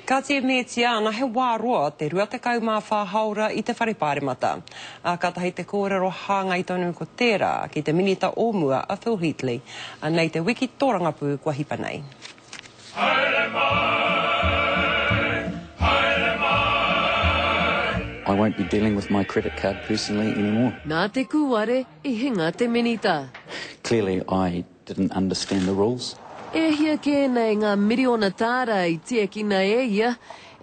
Ka tiemētia ana he wā roa te 24 haora i te Whare Pāremata. Ā, kātahi te kōrero hāngai tonu ko tērā ki te Minita o mua a Phil Heatley. Anei te wiki tōrangapū kua hipa nei. Haere mai, haere mai. I won't be dealing with my credit card personally anymore. Nā te kūare i hinga te Minita. Clearly I Didn't understand the rules. E hia kē nei ngā miriona tāra i tiekina e ia,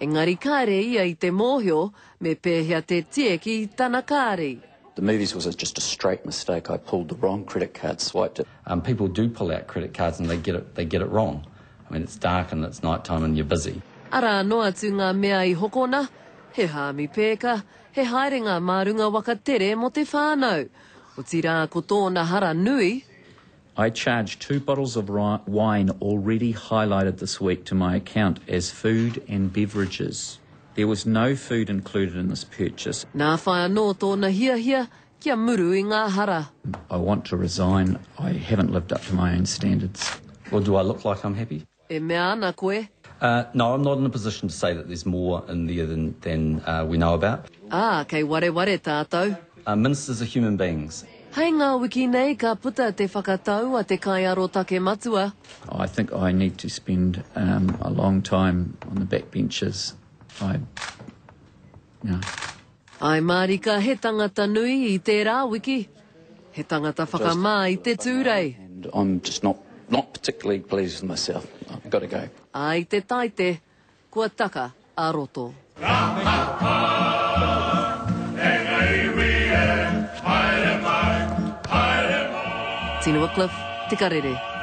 engari kāre ia i te mōhio me pēhea te tieki i tana kāri. The movies was a just a straight mistake, I pulled the wrong credit card, swiped it. Um, people do pull out credit cards and they get it, they get it wrong. I mean, it's dark and it's night time and you're busy. Arā noa atu ngā mea i hokona, he hāmi pēka, he haerenga mā runga waka tere mō te whānau. Otirā ko tōna hara nui, I charged two bottles of wine already highlighted this week to my account as food and beverages. There was no food included in this purchase. Nā whai anō tōna hiahia kia muru i ngā hara. I want to resign. I haven't lived up to my own standards. Well, do I look like I'm happy? E mea ana koe. Uh, no, I'm not in a position to say that there's more in there than, than uh, we know about. Ā, kei wareware tātou. Uh, ministers are human beings. Hei ngā wiki nei ka puta te whakatau a te Kaiarotake Matua. I think I need to spend um, a long time on the back benches. I, you know. Āe mārika he tangata nui i tērā wiki. He tangata whakamā i te tūrei. And I'm just not, not particularly pleased with myself. I've got to go. Ā, i te Taite, kua taka a roto. Ka hā, e ngā iwi e, haere mai, haere mai. Tina Wickliffe, Te Karere.